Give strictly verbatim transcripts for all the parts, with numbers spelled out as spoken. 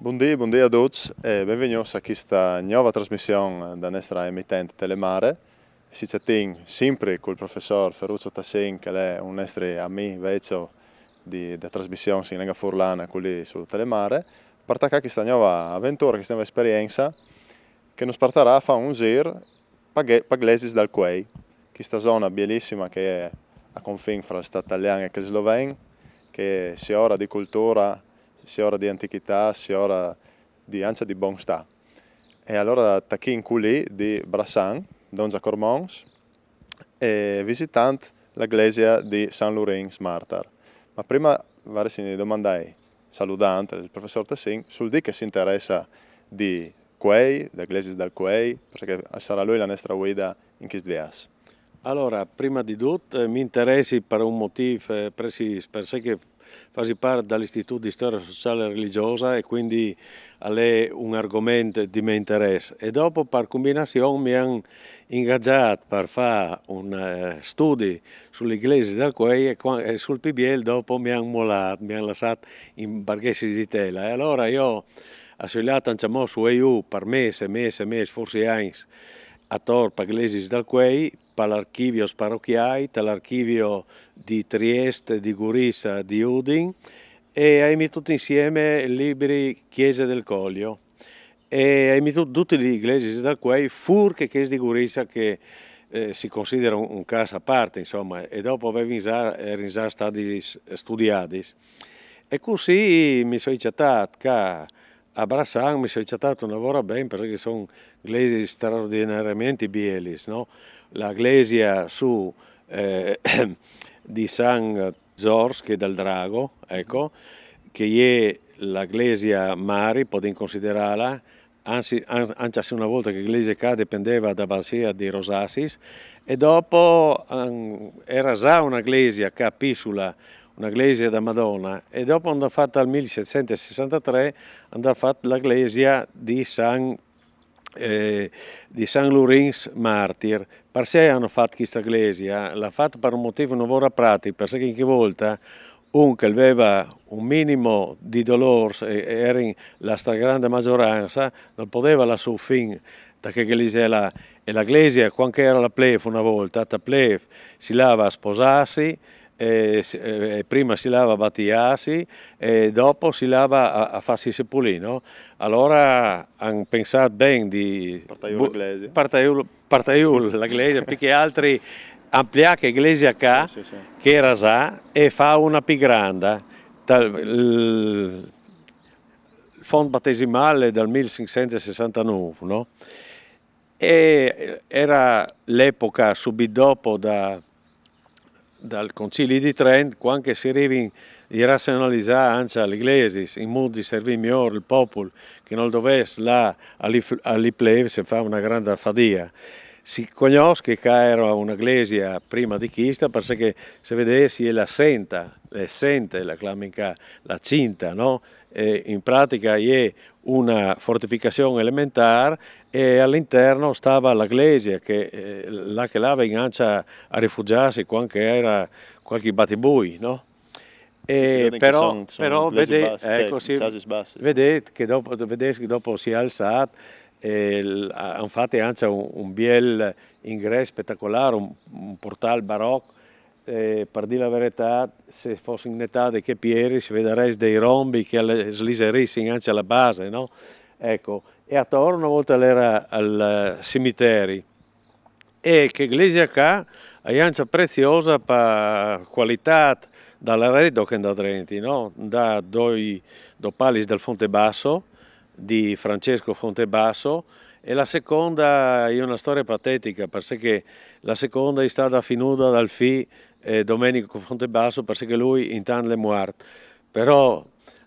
Bundì, bundì a ducj e benvignûts a chista gnova trasmission da nestra emitent Telemare. Si cjatìn simpri cul professôr Ferruccio Tassin, che al è un nestri amì vecjo di, de trasmission in lenga furlana, culì su Telemare, par tacâ chista gnova aventura, chista gnova esperiensa, che nus partarà a fâ un zîr pa ghe-, pa glesis dal Cuei, chista zona bielissima che e je a confin fra il stât talian e chel sloven, che si ora di cultura, si ora di antichitât, si ora di, ancje di bon stâ. E alora tachìn culì di Brassan, dongja Cormons, e visitant la glesia di San Lurins Martar. Ma prima varessin di domandâi, saludant il professôr Tassin, sul dì che si interessa di Cuei, da glesis dal Cuei, parcè che al sarà lui la nestra vuida in chist viaç. Alora, prima di dut, eh, mi interessi par un motîf, eh, precîs, parcè che fasi part dal Istitût di Storia Sociale e Religjosa e cuindi al è un argoment di me interès. E dopo, par combinazion, mi àn ingagjât par fâ un, eh, studi su lis glesis dal Cuei e, cuan-, e sul plui biel dopo mi àn molât, mi àn lassât in barghessis di tela. E alora jo o soi lât ancjemò sù e jù par mês e mês e mês, forsit agns, ator pes glesis dal Cuei, pes archivis parochiâi, tal archivio di Triest, di Guriza, di Udin, e o ai metût insiemi il libri Chiese del Coglio. E o ai metût dutis lis glesis dal Cuei, fûr che chês di Guriza che, eh, si considera un, un câs a part, insome, e dopo a vevin za, a jerin za stadis studiadis. E cussì mi soi cjatât ca a Brassan, mi soi cjatât une vore ben, parcè che a son glesis straordinariamentri bielis, no? La glesia sù, eh, di San Zors, che e je dal Drago, eco, che e je la glesia mari, podìn considerâla, anzit, an-, ancje se une volte chê glesia ca e dependeva da basia di Rosassis, e dopo, an-, e jere za une glesia ca piçula, une glesia da Madona, e dopo a àn fat, tal mil sietcent sessantatrê, a àn fat la glesia di San, eh, di San Lurins Martir. Parcè a àn fat chista glesia? A àn fat par un motîf une vore pratic, parcè che in chê volte un che al veva un minim di dolôrs, e, e a jerin la stragrande majoransa, nol podeva lâ sù fin ta chê glesia là. E la glesia, cuant che e jere la plêf une volte, ta plêf si lave a sposâsi, e si-, e, e prime si lave a batiâsi, e dopo si lave a, a fâsi sepulî, no? Alore a àn pensât ben di... Puartâju la bu-, glesia. Puartâju, puartâju la glesia, plui che altri ampliâ chê glesia ca, sì, sì, sì, che e jere za, e fâ une plui grande. Tal, il font batesimâl dal mil cinccent sessantanûf, no? E e jere l'epoche subit dopo da, dal Concili di Trent, cuant che si rivin a racionalizâ ancje lis glesis, in mût di servî miôr il popul, che nol dovès lâ a lis f-, a lis plêfs a fâ une grande fadia. Si cognòs che ca e jere une glesia prime di cheste, parcè che se e vedês, e je la cente, la cente, la clamin ca, la cinta, no? E in pratiche e je une fortificazion elementâr, e al interni e stave la glesia, che, eh, là che e lavin ancje a rifugjâsi cuant che e jere cualchi batibui, no? Sì, sì, e vedi che però, son, son però glesis vedêt, basse, cioè, eco, sì, cjasis bassis. Vedêt che dopo, vedêt che dopo si è alçât, e l-, a-, a àn fat ancje un, un biel ingrès spetacolâr, un, un puartâl baroc, e, par dî la veretât, se a fossin netadis chês pieris, si vedarès dai rombi che a sliserissin ancje la base, no? Eco, e ator une volte al jere il, eh, cimiteri. E chê glesia ca e je ancje preziosa pa cualitât dal aredo che e 'nd à drenti, no? E 'nd à doi, doi palis dal Fontebasso, di Francesco Fontebasso, e la seconde e je une storie patetiche, parcè che la seconde e je stada finude dal fi, eh, Domenico Fontebasso, parcè che lui intant al è muart. Però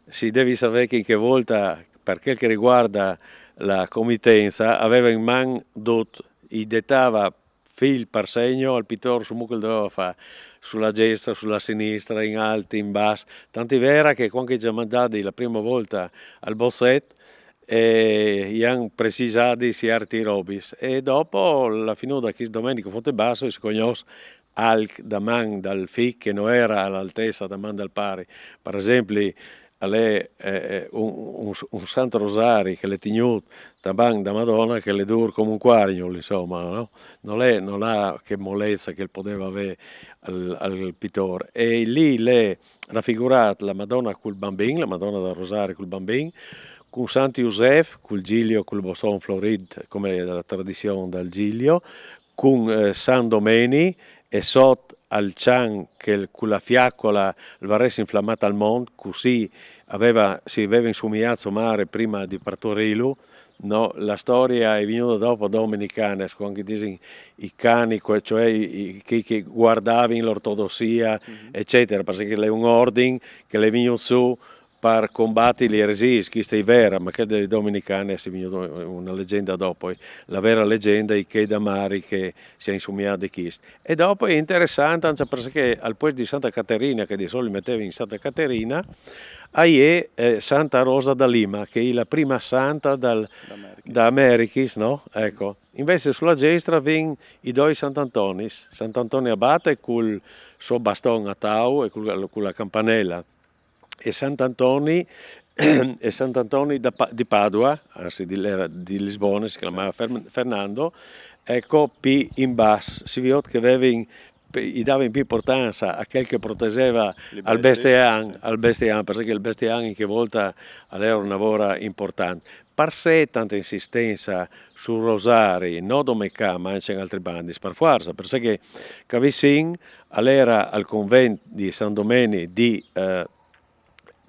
si devi savê che in chê volte, par chel che al riguarde la comitensa, e veve in man dut, e detave fîl par segno al pitôr su mût che al doveve fâ, su la diestra, su la sinistra, in alt, in bas. Tant al è vêr che cuant che i àn mandât la prime volte il bozzet, eh, i àn precisât ciertis robis. E dopo, a la fin, chest Domenico Fontebasso si cognòs alc da man dal fi che no jere a la alteça da man dal pari. Par esempli, al è eh, eh, un, un, un sant rosari che l'è tignût tabant da Madona che l'è dûr come un cuargnul, insoma, no? Non è, non ha che molezza che podeva avere al, al pitor. E lì l'è rafigurât la Madona cul Bambin, la Madona dal Rosari cul Bambin, cun Sant Josef, cul Giglio, cul bosson florît, come la tradizion dal Giglio, cun eh, San Domeni e sot al cjan che cu la fiacola al varès inflamât al mont, cussì aveva, si aveva insumiât so mare prima di partorîlu, no? La storia è vignuda dopo Domini Canes, quando disin i cani, cioè i, i, che, che guardavin l'ortodossia, mm-hmm, eccetera, perché l'è un ordin che l'è vignût su par combati li eresiis, chista è vera, ma quel dei Domini Canes è vignuda una legenda dopo, la vera legenda è che da Mari che si è insumiât di chist. E dopo è interessant anche perché al puest di Santa Caterina, che di solit metevin Santa Caterina, a è eh, Santa Rosa da Lima, che è la prima santa dal, da Americhis, no? Ecco. Invece sulla gestra vin i doi Sant'Antonis, Sant'Antoni Abate cul suo baston a tau e cul, con la campanella, e Sant'Antoni e Sant'Antoni da Pa- di Padova, anzi di, l'era di Lisbona, si chiamava Fer- Fernando, ecco, pi in bas, si viôt che avevin i dava in più importanza a quel che protegeva al bestian, al bestian, perché il bestian in che volta all'era una vora importante. Parse tanta insistenza sul rosari, no dome ca, ma anche in altri bandi, per forza, perché che vicin all'era al convent di San Domeni di eh,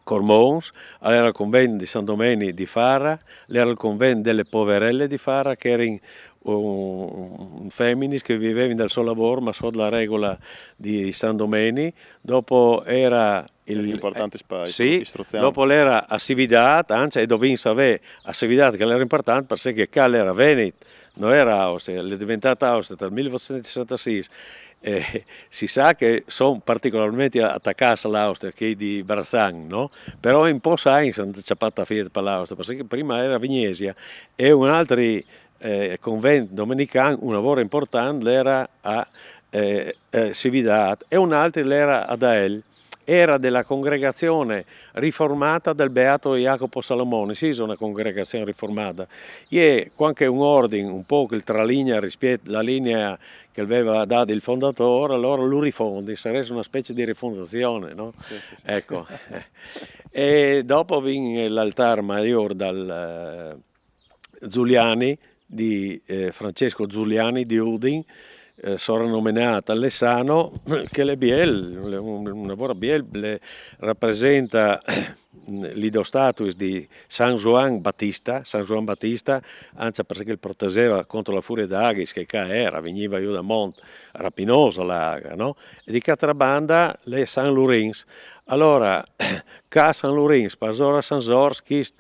Cormons, all'era il convent di San Domeni di Fara, l'era il convent delle poverelle di Fara, che erano um, feminis che vivevano dal suo lavoro, ma sotto la regola di San Domeni. Dopo era il, importante spazio, sì, istruzione. Dopo l'era a Cividad, anzi, e dovin saver a Cividad che l'era importante perché che l'era Venit, non era Austria, l'è diventata Austria dal milleottocentosettantasei. Eh, si sa che sono particolarmente attaccati all'Austria, che di Barzan, no? Però un po' sai, sono ciappata fiat per l'Austria, perché prima era Vignesia e un altro eh, convent dominican, una vora importante, l'era a eh, eh, Cividad e un altro l'era a Dael. Era della congregazione riformata del beato Jacopo Salomone, sì, è una congregazione riformata. E quando un ordine un po' che tralinea rispetto alla linea che aveva dato il fondatore, allora lo rifondi, sarebbe una specie di rifondazione, no? Sì, sì, sì. Ecco. E dopo vin l'altar maior dal eh, Zuliani, di eh, Francesco Zuliani di Udin, eh, sovrannominata Lessano, che l'è biel, una vora biel, le rappresenta li do statuis di San Juan Battista, San Juan Battista, anzi perché protegeva contro la furia d'aghis che qua era, veniva giù da mont, rapinosa l'aga, no? E di ch'altra banda l'è San Lorenz. Allora, ca San Lorenz, pasora San Zors, chist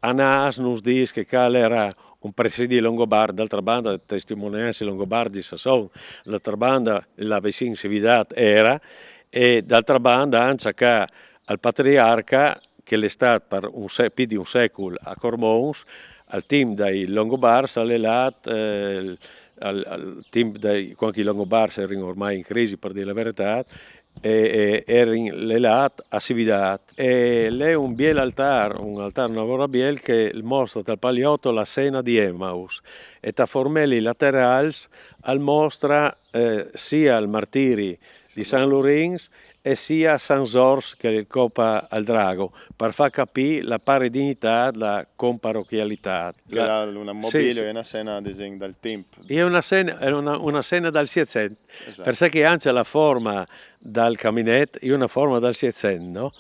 a nas nus dis che cal era un presidi longobard, d'altra banda testimonianze longobardis a son, d'altra banda la vicinanza era, e d'altra banda anche che al patriarca, che l'è stat per un se- più di un secolo a Cormons, al team dai Longobards, al è lat, eh, al, al team dai, quando i Longobards erano ormai in crisi, per dire la verità, e, e erin lelat a Cividad. E l'è un biel altar, un altar una vora biel che mostra dal paliotto la scena di Emmaus e ta formeli laterals al mostra eh, sia il martiri di San Lorenz e sia San Zors che il copa al drago, per far capire la pari dignità della comparochialità. Che la, una mobilio sì, è una scena, ad esempio, dal tempo. È una scena, è una, una scena dal Siecent, Esatto. Perché anche la forma dal caminetto è una forma dal Siecent, no?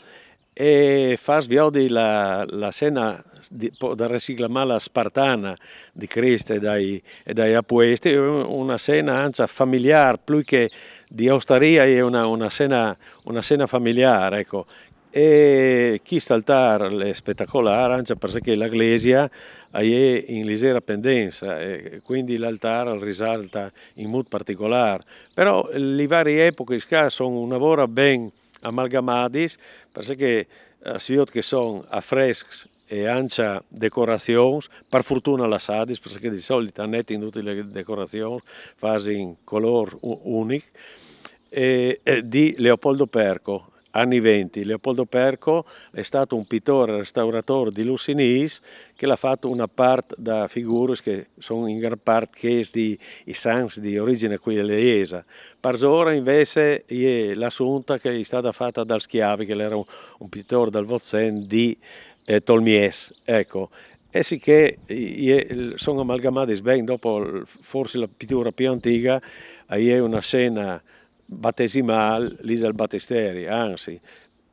E fa sviodi la, la scena di, da reciclamare la spartana di Cristo e dai, e dai apostoli, una scena anche familiare, più che di ostaria, è una, una, scena, una scena familiare, ecco. E questo altar è spettacolare anche perché la chiesa è in leggera pendenza e quindi l'altare risalta in modo particolare. Però le varie epoche sono una vora ben amalgamadis, perché eh, si vede che sono affreschi e anche decorazioni, per fortuna lassadis, perché di solito hanno inutili decorazioni, fanno un colore unico, e, e di Leopoldo Perco. anni venti. Leopoldo Perco l'è stât un pitôr e restauratôr di Lussinîs che l'à fat una part da figuris che a son in gran part chês di i sants di origjin a cui la jesa. Parsora invezit e je l'Assunta che e je stada fata dal Schiavi, che l'era un, un pitôr dal Votsent di eh, Tolmies, eco. E sichè e je, son amalgamadis ben, dopo forsit la pitura plui antiga e je una scena batesimâl li dal batisteri, anzit,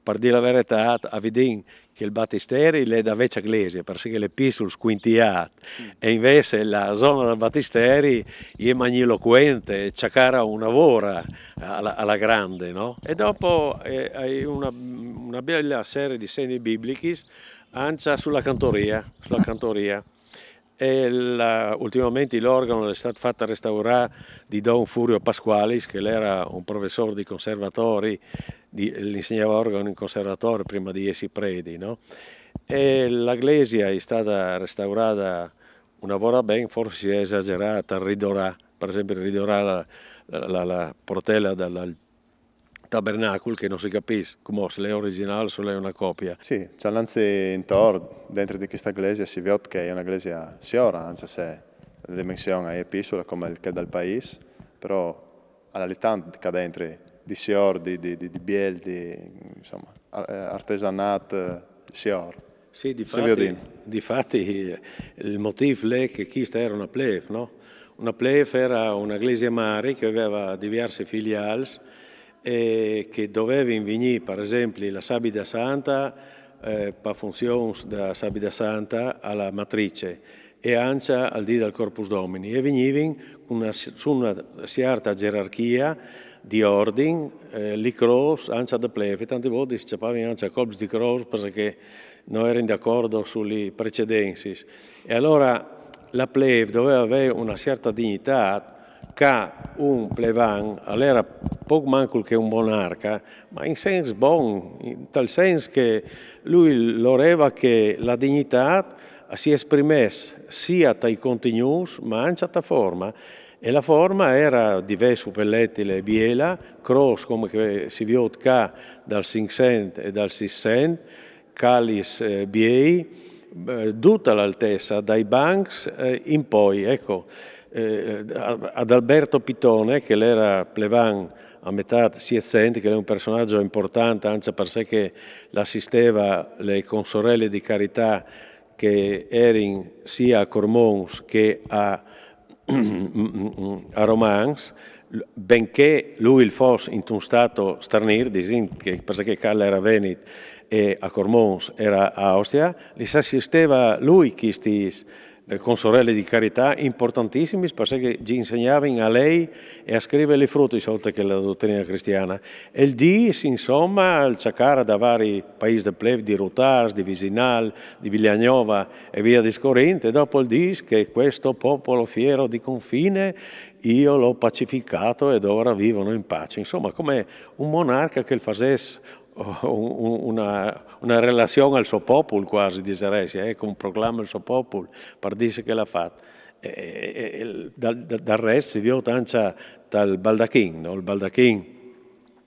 par dî la veretât, a vidìn che il batisteri l'è da vecja glesia, parcè che l'è pissul scuintiât, e invezit la zona dal batisteri e je magniloquente, e cjacara una vora a la, a la grande, no? E dopo eh, e je una, una biela serie di segni biblichis, ancja su la cantoria, su la cantoria. E la, ultimamentri l'organ al è stât fat restaurâ di don Furio Pasqualis, che l'era un professôr di conservatori, di, l'insegnava organ in conservatori prima di jessi predi, no? E la glesia e je stada restaurada una vora ben, forsit si è esagerât a ridorâ, par esempli ridorâ la, la, la, la portela dal, dal tabernacul, che no si capìs cumò se l'è origjinâl o se l'è una copia. Sì, cjalantsi intor, dentri di chesta glesia si viôt che e je una glesia siora, ancja se la dimension e je pissula come chê dal paîs, però al à li tant ca dentri di sior, di, di, di, di biel, di, insoma, ar-, eh, artesanât eh, sior. Sì, di fat, di fat il motîf l'è che chista era una plêf, no? Una plêf era una glesia mari che e veva diviersi filiâls e che a dovevin vignî, par esempli, la sabida santa, eh, par funzions da sabida santa a la matrice e ancja al dì dal Corpus Domini, e vignivin cun una, su una cierta gjerarchia di ordin, eh, li crôs, ancja da plêf, e tantis voltis si cjapavin ancja colps di crôs parcè che no erin d'acordo su li precedencis. E alora la plêf doveva vê una cierta dignitât, ca un plevan al era pôc mancul che un monarca, ma in sens bon, in tal sens che lui al voreva che la dignitât si esprimès sia tai contignûts, ma ancja ta forma. E la forma era, di vê su pel letil e biela, crôs come che si viôt ca dal Cinccent e dal Sissent, calis eh, biei, eh, duta l'altezza, dai bancs eh, in poi, eco. Eh, Adalberto Pitone, che l'era plevan a metât Sietcent, che l'è un personaggio important ancja parcè che l'assisteva le consorelle di carità che erin sia a Cormons che a, a Romans, benché lui il fos intun stato stranîr, disìn che, parcè che ca l'era Venit e a Cormons era Austria, lis assisteva lui chistis eh, consorelle di carità importantissimis, parcè che gji insegnavin a lei e a scrive li frutis, oltre che la dottrina cristiana. E il dîs, insoma, al cjacara da vari paîs de plêf, di Rutars, di Visinal, di Vilagnova e via discorrint, e dopo il dîs che questo popolo fiero di confine io l'ho pacificato ed ora vivono in pace. Insoma, come un monarca che al fasès un, un, una, una relazion al so popul, quasi, diserès, eh, che un proclama al so popul, par dî ce che l'à fat. E, e, e, dal, dal, dal rest si viôt ancja tal baldachin, no? Il baldachin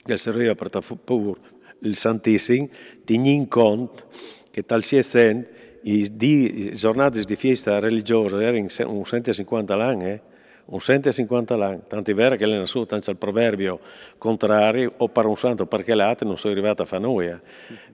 che al serviva par tapâ pûr il Santissim, tignint cont che tal Sietcent i di, i zornadis di fiesta religiosa erin se-, un cent e cincuanta l'an, eh? Un cent e cincuanta l'an, tant al è vêr che l'è nassût ancja il proverbio contrari, o par un sant o par chel altri, no soi rivât a fâ nuia.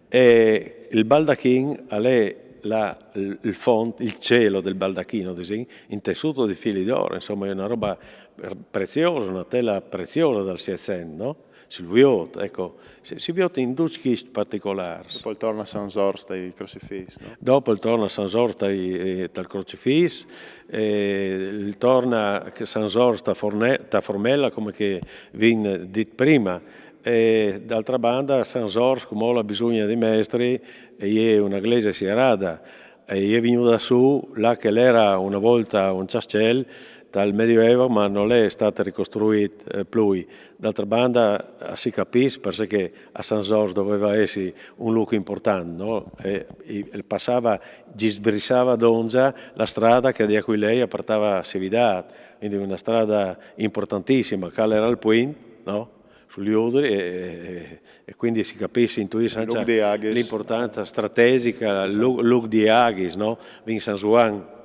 E il baldachin al è la, il, il font, il celo del baldacchino, disìn, intessuto di fili d'oro, insoma, è una roba pre-, preziosa, una tela preziosa dal Sietcent, no? Sul viôt, eco, si, si viôt in ducj chiscj particolârs. Dopo al torna San Zorç tai crocifis, no? Dopo al torna San Zorç tai, eh, tal crocifis, eh, al torna San Zorç ta Forne-, ta Formela, come che vin dit prima. E d'altra banda San Zorç, cumò la bisugna di mestri, e je una glesia sierada, e je vignuda sù là che l'era una volta un cjascjel tal Medioevo, ma no l'è stât ricostruît eh, plui. D'altra banda, eh, si capìs parcè che a San Zorç doveva jessi un lûc important, no? E, e, e passava, gji sbrissava dongja la strada che di Aquileia a puartava a Cividât, quindi una strada importantissima, ca l'era il puint, no? sui Judei, e, e, e quindi si capìs, intuìs anche di Aghis. L'importanza strategica, lu, lu di Aghis, no? Vin San Zuan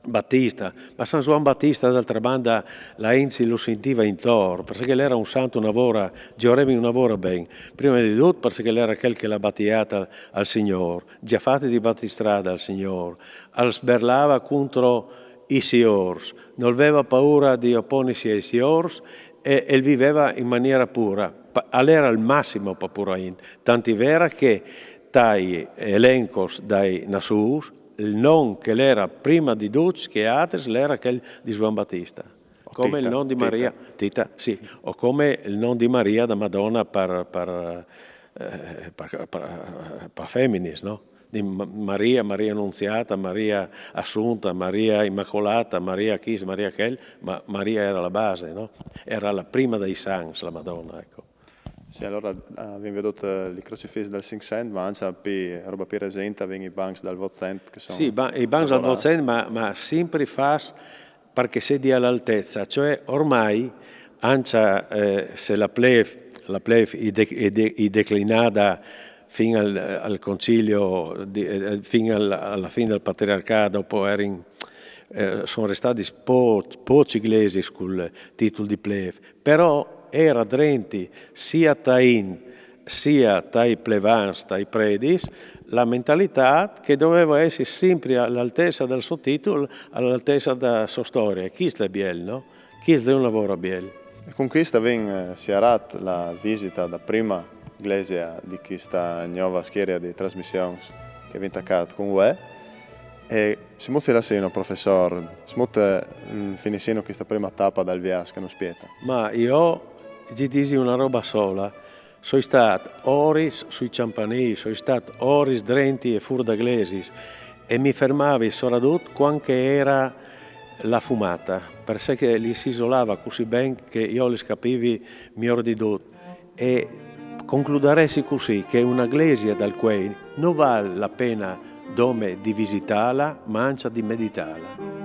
Batista, ma San Zuan Batista d'altra banda la int si lu sintiva intor, perché l'era un sant una vora, giorevin una vora ben, prima di dut perché l'era chel che l'à batiat al, al Signor, già fat di batistrada al Signor, al sberlava contro i siors, non aveva paura di opponesi ai siors e, e viveva in maniera pura. Al era il massimo per pura int, tanti vera che tai elencos dai nassus, il non che l'era prima di duts che altris l'era quel di Zuan Battista. Come il non di Maria, Tita, sì, o come il non di Maria da Madonna per, per, eh, per, per, per feminis, no? Di Maria, Maria Annunziata, Maria Assunta, Maria Immacolata, Maria Chis, Maria Chel, ma Maria era la base, no? Era la prima dei Sans, la Madonna, ecco. Sì, allora avem vedut i crocifis dal Cinccent, ma anca pi, roba pi resenta, vegn i bancs dal Votcent che son... Sì, i bancs dal Votcent, ma, ma simpri fas perché sedi all'altezza, cioè ormai anca eh, se la plef, la plef i, de, i, de, i declinada fin al, al concilio, di, eh, fin al, alla fine del patriarcato, dopo erin, eh, sono restati po, pochi iglesie col titolo di plef, però era drenti sia tain sia tai plevans, tai predis, la mentalità che doveva essere sempre all'altezza del suo titolo, all'altezza della sua storia. Chi è biel, no? Chi è un lavoro biel? E con questa vien eh, siarat la visita da prima iglesia di questa nuova schieria di trasmissioni che vien taccat con voi. E smut si lassino, professor, smut mm, finissino questa prima tappa dal viaggio che non spietta. Ma io gli disi una roba sola. Soi stat oris sui campanili, soi stat oris drenti e fur da glesis e mi fermavi soradut quand che era la fumata, perché li si isolava così ben che io li capivi miglior di dut. E concludaresi così che una glesia dal quei non val la pena dome di visitarla, ma anca di meditarla.